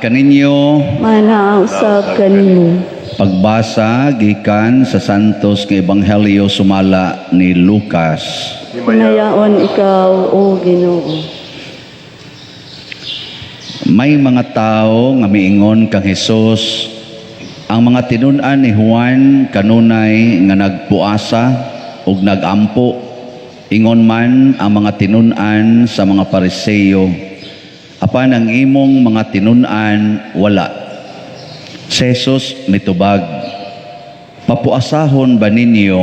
kaninyo. Manaa usab kanimo. Pagbasa gikan sa Santos nga Ebanghelyo sumala ni Lucas. Himayaon ikaw, O Ginoo. May mga tao nga miingon kang Hesus, ang mga tinun-an ni Juan kanunay nga nagpuasa ug nagampo, ingon man ang mga tinun-an sa mga Pariseo, apan ang imong mga tinun-an wala. Si Jesus mitubag, "Papuasahon ba ninyo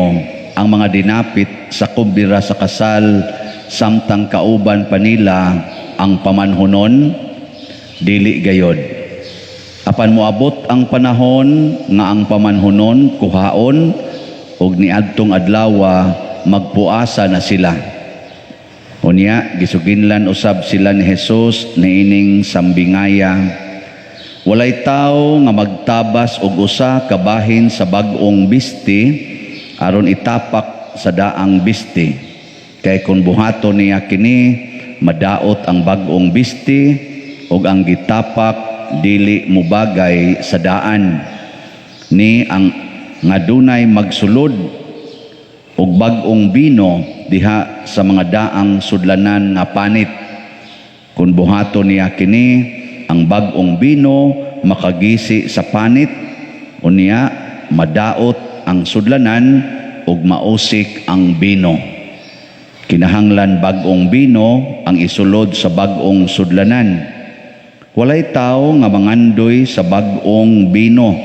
ang mga dinapit sa kumbira sa kasal samtang kauban pa nila ang pamanhunon? Dili gayod. Apan moabot ang panahon nga ang pamanhunon kuhaon, ug niadtong adlawa magpuasa na sila." Unya gisuginlan usab sila ni Jesus niining sambingaya, "Walay tawo nga magtabas og usa ka bahin sa bag-ong bisti aron itapak sa daang bisti. Kay kung buhaton niya kini, madaot ang bag-ong bisti ug ang gitapak dili mobagay sa daan. Ni ang nga dunay magsulod og bag-ong bino diha sa mga daang sudlanan nga panit. Kung buhaton niya kini, ang bag-ong bino makagisi sa panit, unya madaot ang sudlanan ug mausik ang bino. Kinahanglan bag-ong bino ang isulod sa bag-ong sudlanan. Walay tao nga mangandoy sa bag-ong bino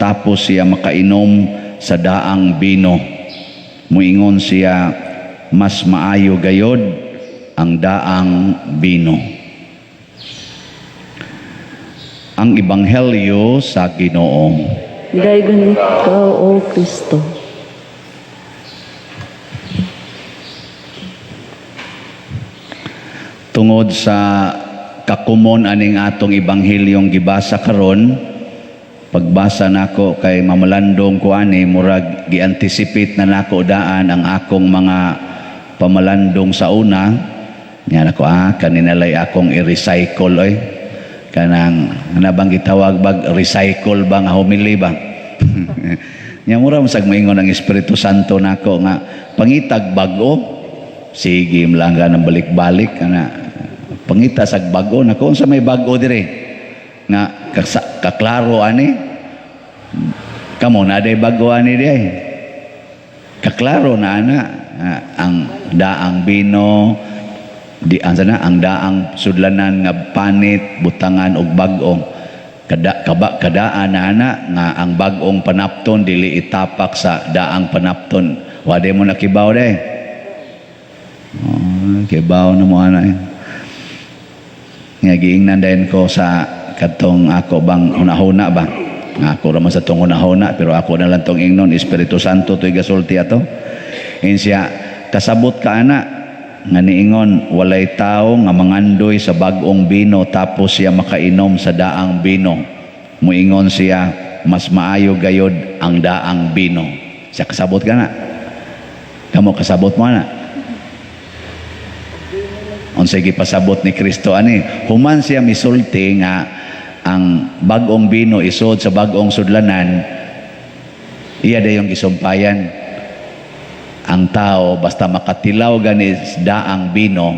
tapos siya makainom sa daang bino. Muingon siya, 'Mas maayo gayod ang daang bino.'" Ang Ebanghelyo sa Ginoo. Daygon ikaw, O Kristo. Tungod sa kakumon aning atong ebanghelyong gibasa karon, pagbasa nako kay mamalandong ko ani, murag gi-anticipate na nako daan ang akong mga pamalandong sa una. Nya nako, kaninalay akong i-recycle oy. Kanang ana bang gitawag bag recycle ba nga homily ba? Nya mura man sag moingon ang Espiritu Santo nako nga pangitag bag-o. Sige mlangga ng balik-balik kana pangita sag bag-o nako, unsa may bag-o dire nga kaklaro ani? Kamo na day bag-o ani di ay kaklaro na ana. Ang daang bino di ang sana ang daang sudlanan nga panit butangan og bag-o, kada kaba kadaan na ana nga ang bag-ong panapton dili itapak sa daang panapton. Wade mo nakibaw day? Oh, kibaw na mo ana eh. Nga giingnan dayon ko sa katong ako bang hunahuna ba? Nga ako ra man sa tong hunahuna, pero ako na lang tong ingnon, Espiritu Santo to'y gasulti ato. In siya kasabot ka ana nga niingon walay tao nga mangandoy sa bag-ong bino tapos siya makainom sa daang bino. Muingon siya, "Mas maayo gayod ang daang bino." Siya kasabot ka na. Kamo kasabot mo ana? Unsay gipasabot ni Kristo ani? Human siya misulti nga ang bag-ong bino isod sa bag-ong sudlanan, iya dayong gisumpayan. Ang tao basta makatilaw gani daang bino,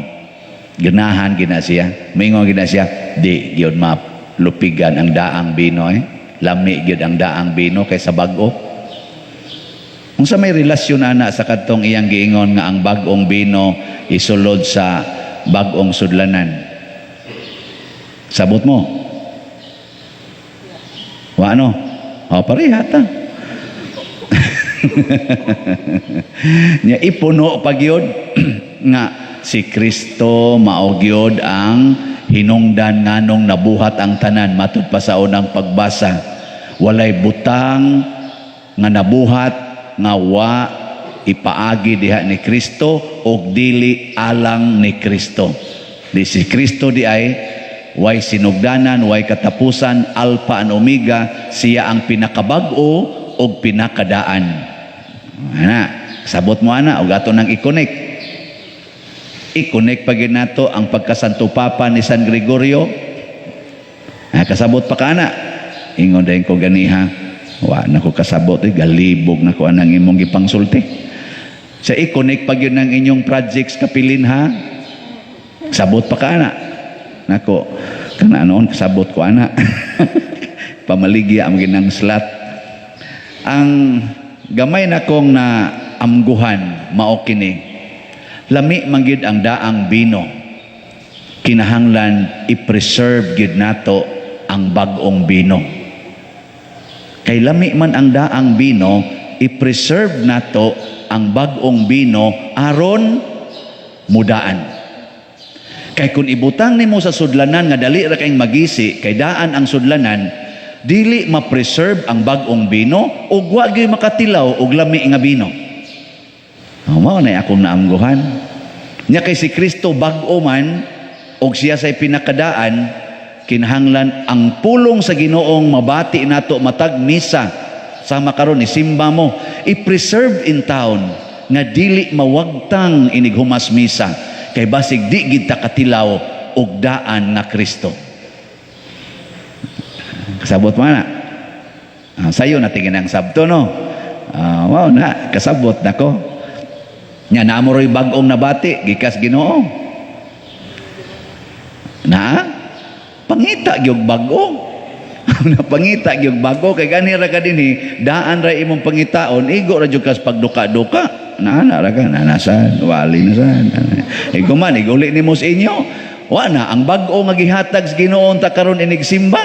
ganahan gina siya. Mingon gina siya, di gyud malupigan ang daang bino eh. Lami gyud ang daang bino kaysa bag-o. Unsa may relasyon ana sa kadtong iyang giingon nga ang bag-ong bino isulod sa bag-ong sudlanan? Sabot mo? Wa ano? O, pareha ta. Nya ipuno pa gyud nga si Kristo mao gyud ang hinungdan nganong nabuhat ang tanan matud pa sa unang pagbasa. Walay butang nga nabuhat nga wa ipaagi diha ni Kristo og dili alang ni Kristo. Di si Kristo di ay way sinugdanan, way katapusan, Alpha and Omega, siya ang pinakabag-o og pinakadaan. Ana, sabot mo ana og ato nang i-connect. I-connect pa gyud nato ang pagkasanto Papa ni San Gregorio. Nakasabot pa ka na? Ingon dayon ko ganiha, "Wa na ko kasabot eh, galibog na ko anang imong gipangsulti." Sa i-connect pag yun ang inyong projects kapilin ha. Sabot pa ka na? Nako, kana noon kasabot ko ana. Pamaligya ang ginang slot. Ang gamay na kong na amguhan mao kini. Lami man gyud ang daang bino. Kinahanglan i-preserve gyud nato ang bag-ong bino. Kay lami man ang daang bino, i-preserve nato ang bag-ong bino aron mudaan. Kay kung ibutang nimo sa sudlanan nga dali ra kayong magisi, kay daan ang sudlanan, dili ma-preserve ang bag-ong bino ug wa gyud makatilaw og lami nga bino. Oh, mao na akong naamguhan. Nya kay si Kristo bag-o man og siya say pinakadaan, kinahanglan ang pulong sa Ginoong mabati nato matag misa sama karon ni simba mo, i-preserve in town nga dili mawagtang inig humas misa kay basig di gid ta katilaw og daan nga Kristo. Kasabot mo na? Ah, sayo na tingin ang sabto, no? Ah, wow na, kasabot nako. Nya naa mo ro'y bag-ong nabati gikas Ginoo? Na pangita gyud bag-o. Napangita gyud bag-o kay gani ra ka dinhi, daan ra imong pangitaon, igo ra jud kas pagduka-duka. Naana ra ka, nanasan, wali na san. Igo man, iguli nimo sa inyo. Wa na ang bag-o nga gihatag sa Ginoo ta karon inig simba.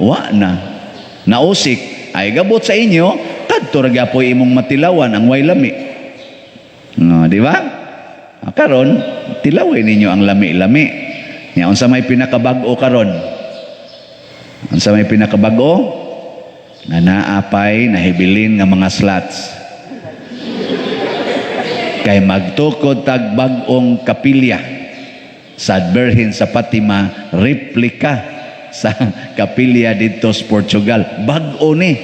Wa na. Nausik ay gabot sa inyo, kadto ra gyapoy imong matilawan ang way lami. No, di ba? Ah, karon tilawin ninyo ang lami-lami. Nya unsa may pinakabag-o karon? Unsa may pinakabag-o? Nga naa pay nahibilin nga mga slots. Kay magtukod tag bag-ong kapilya sa Birhen sa Fatima, replika sa kapilya didto sa Portugal. Bag-o ni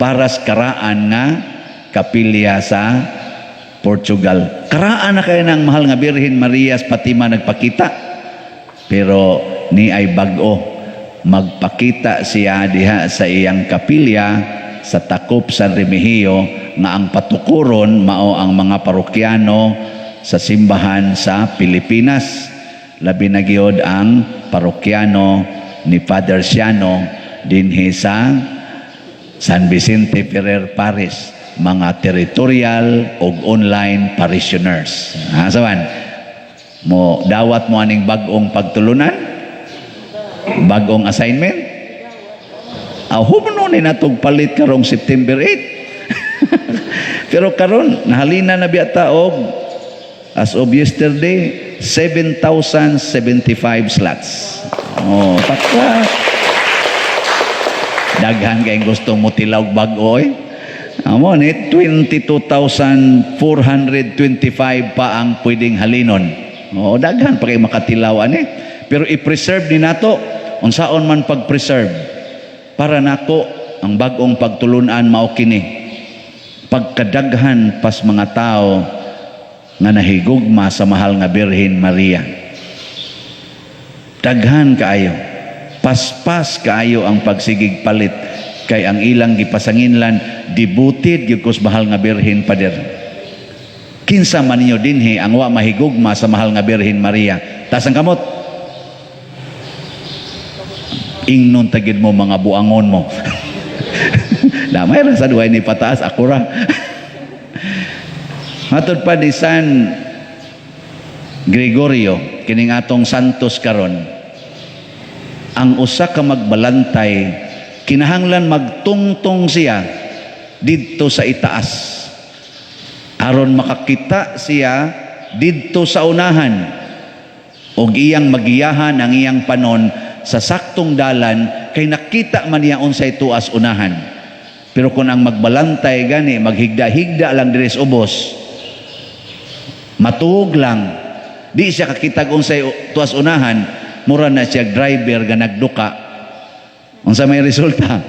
para sa karaan nga kapilya sa Portugal. Karaan na kayo ng mahal nga Birhen Maria sa Fatima nagpakita. Pero ni ay bag-o. Magpakita siya diha sa iyang kapilya sa takop sa Remigio nga ang patukuron mao ang mga parokyano sa simbahan sa Pilipinas. Labi na gyud ang parokyano ni Father Siano dinhi sa San Vicente Ferrer Parish, mga territorial ug online parishioners. Ha, sawan? Mo dawat mo aning bag-ong pagtulunan? Bag-ong assignment? Ah, humno ni natog palit karong September 8. Pero karon nahalina na biya ta og as of yesterday 7,075 slots. Oh, takwa. Daghan kayong gustong motilaw bag-o eh. Amo ni 22,425 pa ang pwedeng halinon. Oh, daghan pa kay makatilaw ani. Pero i-preserve ni nato, unsaon man pag-preserve? Para nako ang bag-ong pagtulunan mao kini. Pagkadaghan pas mga tao nga nahigugma sa mahal nga Birhen Maria. Daghan kaayo. Paspas kaayo ang pagsigig palit kay ang ilang gipasanginlan, devoted gyud kus mahal nga Birhen pader. Kinsa man ninyo dinhi ang wa mahigugma sa mahal nga Birhen Maria? Taas ang kamot. Ingnon tagid mo, mga buangon mo. Damay ra sa duhay ni pataas, ako ra. Matod pa ni San Gregorio, kining atong santos karon, ang usa ka magbalantay kinahanglan magtungtong siya didto sa itaas aron makakita siya didto sa unahan og iyang magiyahan ang iyang panon sa saktong dalan kay nakita man niya unsay tuas unahan. Pero kung ang magbalantay gani maghigda-higda lang diri sa ubos, matuog lang, di siya kakitag unsay tuas unahan, mura na siya driver nga nagduka. Unsa may resulta?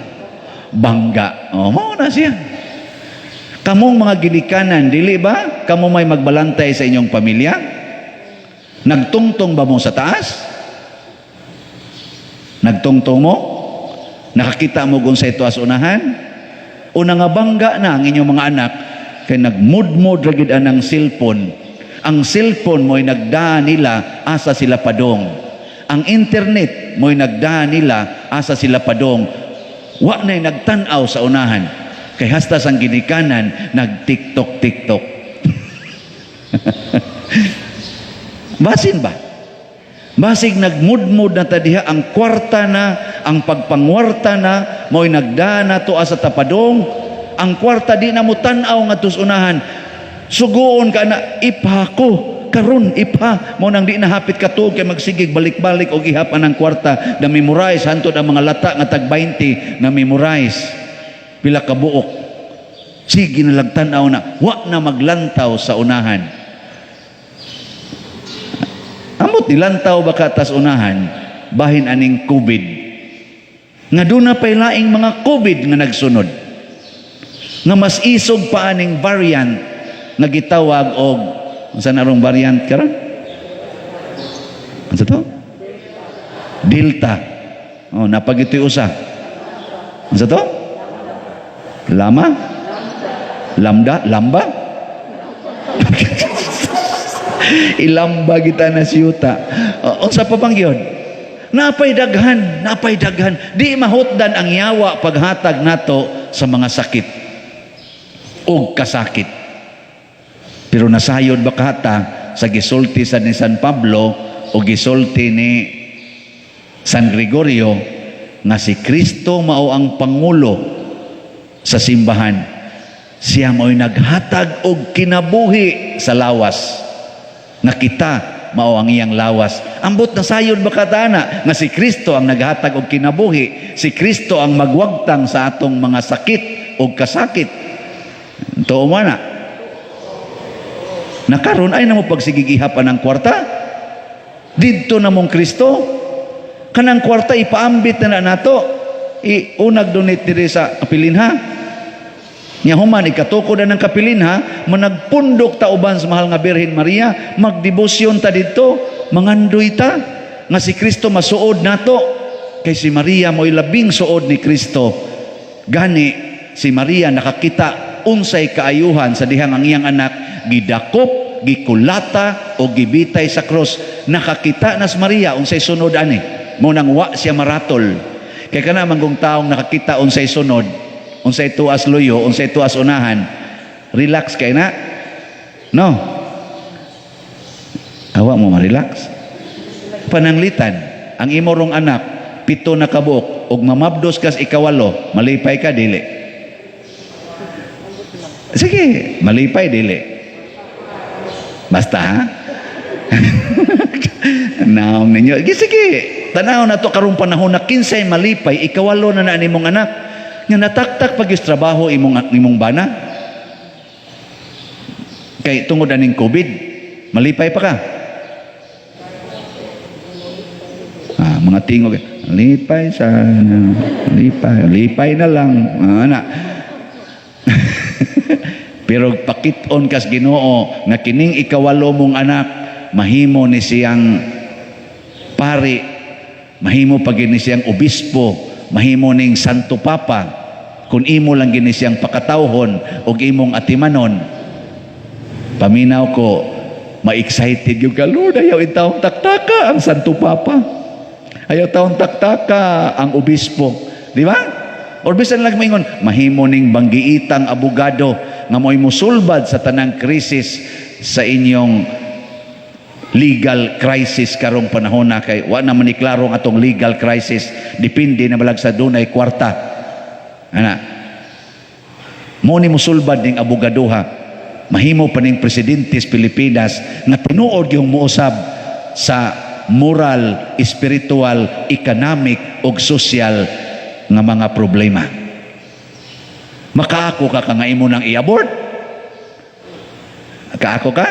Bangga. Oh, mao na siya. Kamong mga ginikanan, dili ba kamo may magbalantay sa inyong pamilya? Nagtungtong ba mo sa taas? Nagtungtong mo? Nakakita mo kung sa ito as unahan? O nangabangga na ang inyong mga anak kay nagmudmod ra gid anang cellphone. Ang cellphone mo'y nagdaa nila asa sila padong. Ang internet mo'y nagdaa nila asa sila padong. Wa na'y nagtan-aw sa unahan. Kay hasta sang ginikanan nag-TikTok TikTok. Basin ba? Basig nagmudmud na ta diha, ang kwarta na, ang pagpangwarta na, mo'y nagdaa na to sa tapadong. Ang kwarta, di na mo tan-aw nga tus unahan. Suguon ka na, ipha ko, karon ipha. Mo nang di na hapit katuog kay magsigig balik-balik og ihap ang kwarta na memorize hantod ang mga lata nga tag 20 na memorize. Pila ka buok. Sige na lang tan-aw na, wa na maglantaw sa unahan. Amot nilantaw ba ka tas unahan, bahin aning COVID. Nga doon na pa'y laing mga COVID nga nagsunod. Nga mas isog pa aning variant nga gitawag og, unsa na rong variant karon? Unsa to? Delta. Oh, napagito'y usa. Unsa to? Lama? Lambda? Lamba? Ilamba kita na siyuta. O, unsa pa bang yun? Napay daghan, napay daghan. Di mahutdan ang yawa paghatag nato sa mga sakit og kasakit. Pero nasayod ba kahata sa gisulti sa ni San Pablo o gisulti ni San Gregorio nga si Kristo mao ang pangulo sa simbahan? Siya mao'y naghatag og kinabuhi sa lawas nga kita mao ang iyang lawas. Ambot nasayod ba katana nga si Kristo ang naghatag og kinabuhi, si Kristo ang magwagtang sa atong mga sakit og kasakit? Tuo mo na? Nakaron ay namo pagsigigihapan ang kwarta didto na mong Kristo. Kanang kwarta ipaambit na na nato, iunag donate diri sa kapilinha. Nya human ikatukod na ng kapilinha, managpundok ta uban sa mahal nga Birhen Maria, magdebosyon ta didto, mangandoy ta nga si Kristo masuod nato, kay si Maria mo'y labing suod ni Kristo. Gani si Maria nakakita unsay kaayuhan sa dihang ang iyang anak gidakop, gikulata o gibitay sa krus. Nakakita na si Maria unsay sunod ani. Mo nang wa siya maratol. Kay kana man kung taong nakakita unsay sunod, unsay tuas luyo, unsay tuas unahan, relax kay na. No. Awa mo ma-relax. Pananglitan, ang imorong anak, 7 na kabuok, ug mamabdos kas ikawalo, malipay ka, dili? Sige, malipay, dili? Basta ha? Naong ninyo. Sige, sige. Tanaw na to karong panahon na kinsay malipay, ikawalo na na nimong anak. Nga nataktak pag trabaho imong bana. Kay tungod aning COVID, malipay pa ka? Ah, mga tingog, lipay sa lipay, lipay na lang. Ah, ana. Pero pakit-on kas Ginoo nga kining ikawalo mong anak mahimo ni siyang pari, mahimo pa gini siyang obispo, mahimo ning Santo Papa kung imo lang gini siyang pakatawhon og imong atimanon. Paminaw ko, ma-excited yung ka, "Lord, ayaw intawong taktaka ang Santo Papa. Ayaw taong taktaka ang obispo." Di ba? Or bisan lang maingon, mahimo ning banggiitang abogado nga mo'y musulbad sa tanang krisis sa inyong legal crisis karong panahon na, kay wa na man ni klaro ang atong legal crisis, depende na balag sa dunay kwarta ana. Mo ni musulbad ning abogadoha, mahimo pa ning presidente sa Pilipinas nga tinuod yung muusab sa moral, spiritual, economic ug social nga mga problema. Makaako ka ka nga imo nang i-abort? Kaako ka?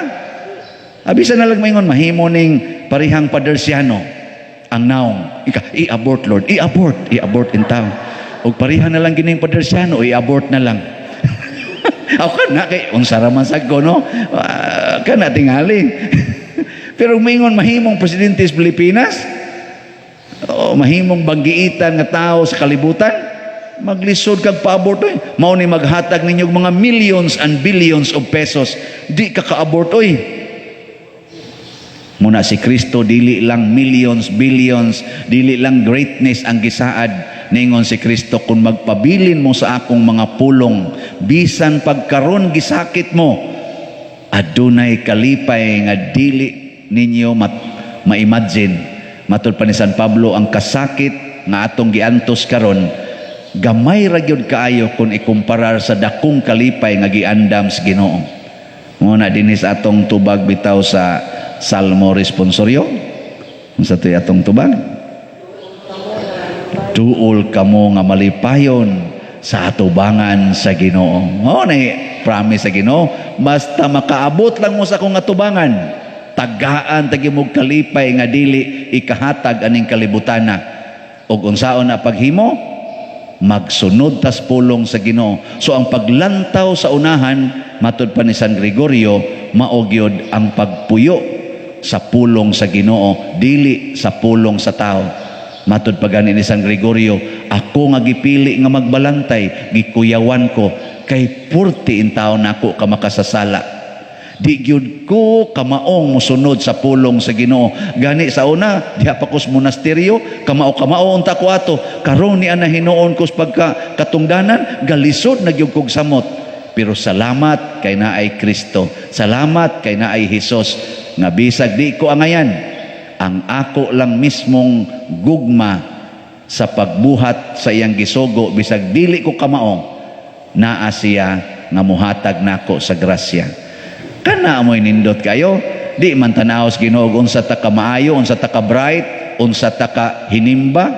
Abisa na lang maingon, mahimo ning parihang Padersiano ang naong. Ika, "I-abort, Lord, i-abort, i-abort in town." Og pareha na lang gining Padersiano, i-abort na lang. Ako ka na, kay unsa ra man sad ko, no? Ah, kana tingali. Pero maingon mahimong presidente sa Pilipinas, Oh, mahimong banggiitan nga tao sa kalibutan, maglisod kag pa-abort oy. Mao ni maghatag ninyo og mga millions and billions of pesos, di ka ka-abort oy. Muna si Kristo, dili lang millions, billions, dili lang greatness ang gisaad. Ningon si Kristo, "Kung magpabilin mo sa akong mga pulong, bisan pagkaron gisakit mo, adunay kalipay nga dili ninyo ma-imagine." Matud pa ni San Pablo, ang kasakit nga atong giantos karon gamay ra gyud kaayo kung ikumparar sa dakong kalipay nga giandam sa Ginoo. Muna dinhi sa atong tubag bitaw sa Salmo Responsorio. Unsa to'y atong tubag? "Duol kamo nga malipayon sa atubangan sa Ginoo." Mao ni promise sa Ginoo, basta makaabot lang mo sa akong atubangan, tagaan ta gyud mog kalipay nga dili ikahatag aning kalibutana. Ug unsaon na paghimo? Magsunod tas pulong sa Ginoo. So ang paglantaw sa unahan, matud pa ni San Gregorio, mao gyud ang pagpuyo sa pulong sa Ginoo, dili sa pulong sa tao. Matud pa gani ni San Gregorio, "Ako nga gipili nga magbalantay, gikuyawan ko kay purti intaon nako ka makasasala. Di gyud ko kamaong mosunod sa pulong sa Ginoo. Gani sa una, diha pa ko sa monasteryo, kamao-kamao unta ko ato. Karon ni ana hinuon ko sa pagka katungdanan, galisod na gyud kog samot. Pero salamat kay naay Kristo. Salamat kay naay Hesus nga bisag di ko angayan, ang ako lang mismong gugma sa pagbuhat sa iyang gisugo, bisag dili ko kamao, naa siya nga muhatag nako sa grasya." Kana amoy nindot kayo. Di man tanaw sa Ginoo unsa ta ka maayo, unsa ta ka bright, unsa ta ka hinimba.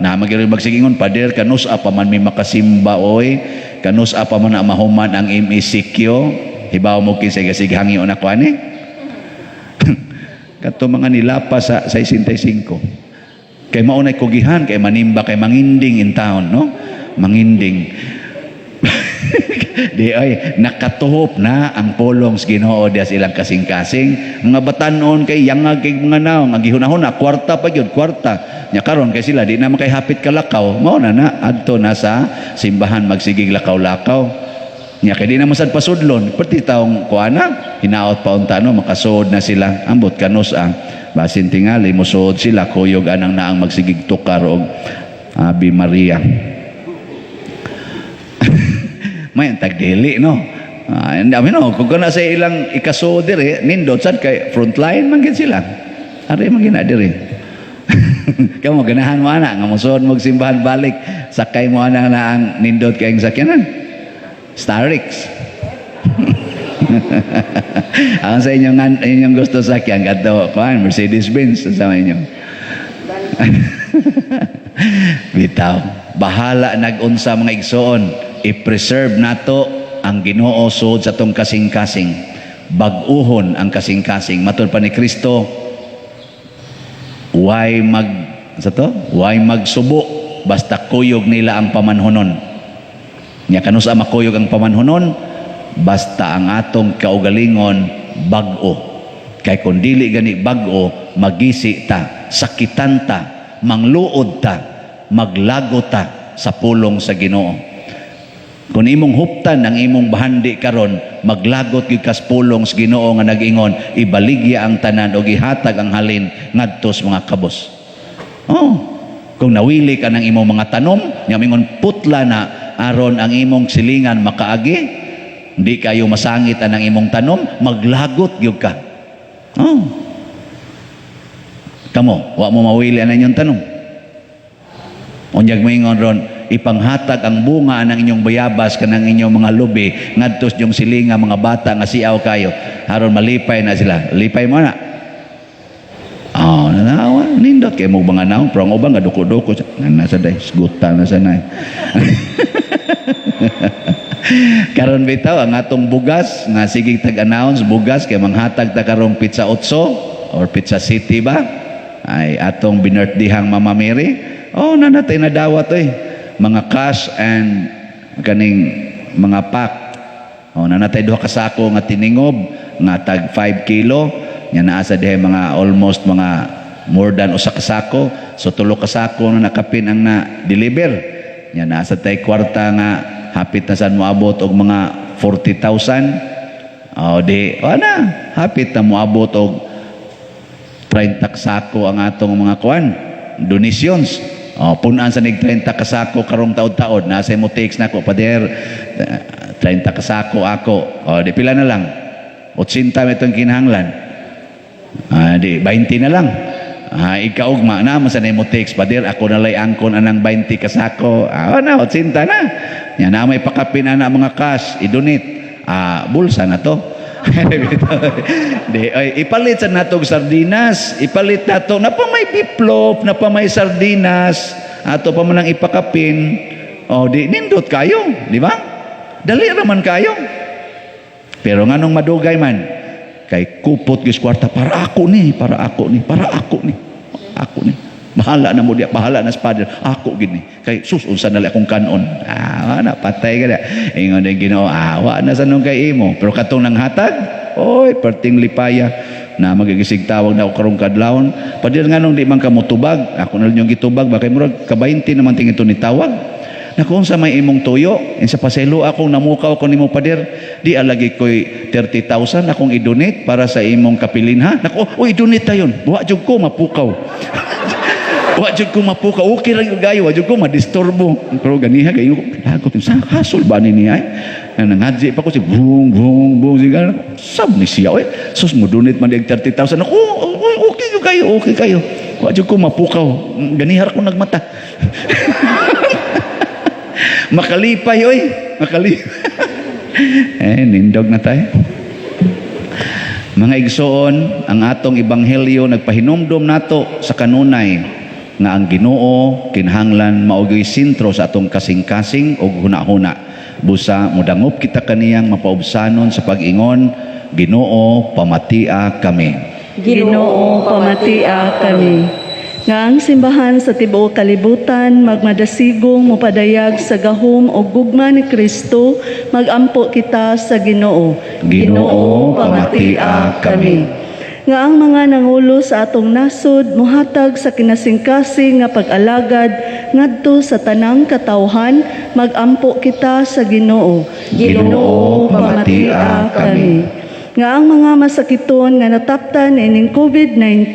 Na magyud magsigingon, "Pader, kanus-a pa man mi makasimba oy, kanus-a pa man na mahuman ang MECQ?" Hibaw mo kinsa gasig hangyo na ko ani. Kato mga nilapa sa 65. Kay mao nay kugihan kay manimba, kay manginding in town, no? Manginding. Di ay nakatuhop na ang pulong sa Ginoo diya sa ilang kasing-kasing. Mga batanon kay yangag kay mga naong ang gihunahuna kwarta pa gyud, kwarta. Nya karon kay sila di na man kay hapit kalakaw, mao na na adto na sa simbahan magsigig lakaw-lakaw. Nya kay di na masad pasudlon, perti taong kuana, hinaot pa unta no makasuod na sila. Ambot kanus ang basin tingali mosuod sila, kuyog anang naang magsigig tukar og Ave Maria. May tagdili no. Ah, and I mean, no, kung kana sa ilang ikasuod diri, nindot sad kay frontline man gid sila. Ari man gina diri. Kamo, ganahan mo ana nga mosuod mo simbahan balik, sakay mo ana na ang nindot kayong sakyanan. Starix. Ang sa inyong inyong gusto sakyan kadto kuan, Mercedes Benz sa inyo. Bitaw, bahala nag-unsa, mga igsoon, i-preserve nato ang Ginoo sud sa atong kasing-kasing. Bag-uhon ang kasing-kasing. Matud pa ni Kristo, why mag sa to? Why magsubo basta kuyog nila ang pamanhonon. Nya kanus-a makuyog ang pamanhonon? Basta ang atong kaugalingon bag-o. Kay kung dili gani bag-o, magisi ta, sakitan ta, mangluod ta, maglago ta sa pulong sa Ginoo. Kung imong huptan ang imong bahandi karon, maglagot gyud kas pulong sa Ginoo nga nag-ingon, "Ibaligya ang tanan og ihatag ang halin ngadto sa mga kabos." Oh, kung nawili ka ng imong mga tanom, nya mingon putla na aron ang imong silingan makaagi, hindi kayo masangit anang imong tanom, maglagot gyud ka. Oh. Kamo, wa mo mawili ang inyong tanom. Unyag moingon ron, ipanghatag ang bunga ng inyong bayabas kanang inyong mga lubi ngadto sa inyong silinga, mga bata nga siaw kayo, aron malipay na sila. Lipay mo na. Oh, nanawa, nindot kay mo mga naong, pero ang uban nga duko-duko, nasa day, sguta na sanay. Karon bitaw ang atong bugas nga sige tag-announce bugas kay manghatag ta karong Pizza Otso or Pizza City ba, ay atong binirthdayhang Mama Mary. Oh, nanatay na dawat oy. Mga cash and kaning mga pack. Oh, nanatay duha ka sako nga tiningob nga tag 5 kilo. Nya naa sa diha mga almost mga More than usa ka sako, so 3 ka sako na nakapin ang na deliver. Nya nasa tay kwarta nga hapit na san moabot og mga 40,000. O di, wala, hapit na moabot og 30 sako ang atong mga kuan donations. O, punan sa nig 30 kasako karong taod-taod, nasa mo takes nako, "Pader, 30 kasako ako." O, di pila na lang? 80 man itong kinahanglan. Ah, di 20 na lang. Ah, ikaugma na man sa mo text, "Pader, ako na lay angkon anang 20 kasako." Ah, na 80 na. Nya na may pakapin ana mga cash, i-donate. Ah, bulsa na to. Di, ay, ipalit sa natog sardinas, ipalit nato, napa may beefloaf, napa may sardinas, ato pa man ang ipakapin. O di nindot kayo, di ba? Dali raman kayo. Pero nganong madugay man? Kay kupot gis kwarta, para ako ni, para ako ni, para ako ni. Ako ni. Bahala na mo diya, bahala na sa father. Ako gini. Kay sus, unsa na akong kanon. Ah, na patay ka na. Ingon din Ginoo, ah, wa na sa nung kay imo. Pero katong nang hatag, oy, perting lipaya na magigisig tawag na ako karong kadlawon. "Pader, nganong di man ka motubag?" Ako na lang yung gitubag, bakit murag ka-20 naman tingin ito ni tawag. Naku, unsa may imong tuyo? Insa paselo akong namukaw ko nimo, pader. Di alagi ko'y 30,000 akong i-donate para sa imong kapilin, ha. Naku, uy, i-donate tayon. Wa jud ko mapukaw. Wa jud ko mapukaw. Okay lang yung gayo, wa jud ko madisturbo. Pero ganiha kayo, lagot sa hasol ba ni niya? Eh? Nangadji pa ko si bung bung bung siya. Sab ni siya oy. Sus, mo donate man dig 30,000. Naku, okay kayo, okay kayo. Wa jud ko mapukaw. Ganihar ko nagmata. Makalipay oy, makalipay. Eh, nindog na tayo. Mga igsoon, ang atong ebanghelyo nagpahinumdom nato sa kanunay nga ang Ginoo kinahanglan mao gyuy sentro sa atong kasing-kasing ug hunahuna. Busa modangop kita kaniyang mapaubsanon sa pag-ingon, "Ginoo, pamatia kami." Ginoo, pamatia kami. Nga ang simbahan sa tibuok kalibutan magmadasigong mopadayag sa gahom o gugma ni Kristo, magampo kita sa Ginoo. Ginoo, pamatia kami. Nga ang mga nangulo sa atong nasod mohatag sa kinasingkasing nga pag-alagad ngadto sa tanang katawhan, magampo kita sa Ginoo. Ginoo, pamatia kami. Nga ang mga masakiton nga nataptan ining COVID-19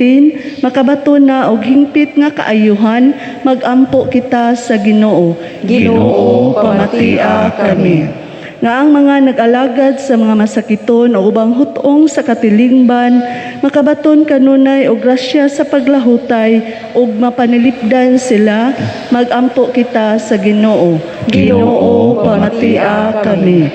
makabaton na og hingpit nga kaayuhan, magampo kita sa Ginoo. Ginoo, pamatia kami. Nga ang mga nag-alagad sa mga masakiton o ubang hutong sa katilingban makabaton kanunay og grasya sa paglahutay ug mapanilipdan sila, magampo kita sa Ginoo. Ginoo, pamatia kami.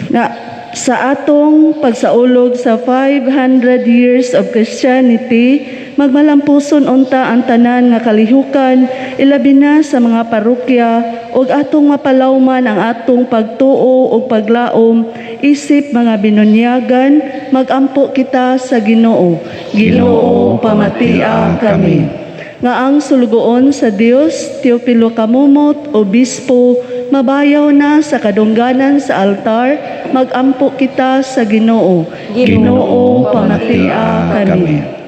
Na sa atong pagsaulog sa 500 years of Christianity, magmalampuson unta ang tanan nga kalihukan, ilabi na sa mga parokya, ug atong mapalawman ang atong pagtuo ug paglaom isip mga binunyagan, magampo kita sa Ginoo. Ginoo, pamatia kami. Nga ang sulugoon sa Dios, Teofilo Camomot, Obispo, mabayaw na sa kadungganan sa altar, magampo kita sa Ginoo. Ginoo, pamatia kami.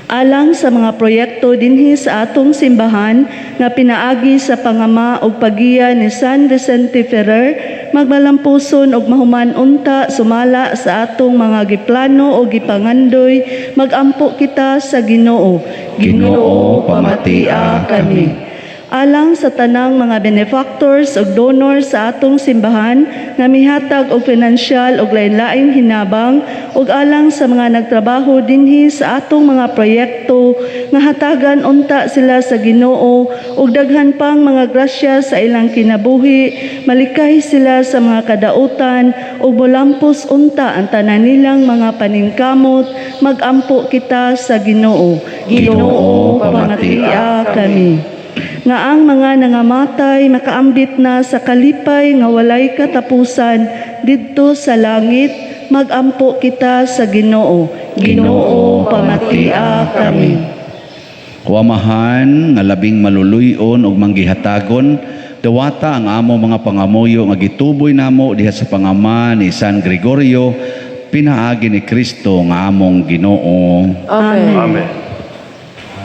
Alang sa mga proyekto dinhi sa atong simbahan nga pinaagi sa pangama ug pagiya ni San Vicente Ferrer, magmalampuson ug mahuman unta sumala sa atong mga giplano o gipangandoy, magampo kita sa Ginoo. Ginoo, pamatia kami. Alang sa tanang mga benefactors ug donors sa atong simbahan nga mihatag og pinansyal ug lain-laing hinabang ug alang sa mga nagtrabaho dinhi sa atong mga proyekto nga hatagan unta sila sa Ginoo ug daghan pang mga grasya sa ilang kinabuhi, malikay sila sa mga kadautan ug molampos unta ang tanan nilang mga paningkamot, magampo kita sa Ginoo. Ginoo, pamatia kami. Nga ang mga nangamatay makaambit na sa kalipay nga walay katapusan didto sa langit, magampo kita sa Ginoo. Ginoo, pamatia kami. Amahan nga labing maluluy-on ug manggihatagon, dawata ang amo mga pangamuyo nga gituboy namo diha sa pangama ni San Gregorio pinaagi ni Kristo nga among Ginoo. Amen. Amen.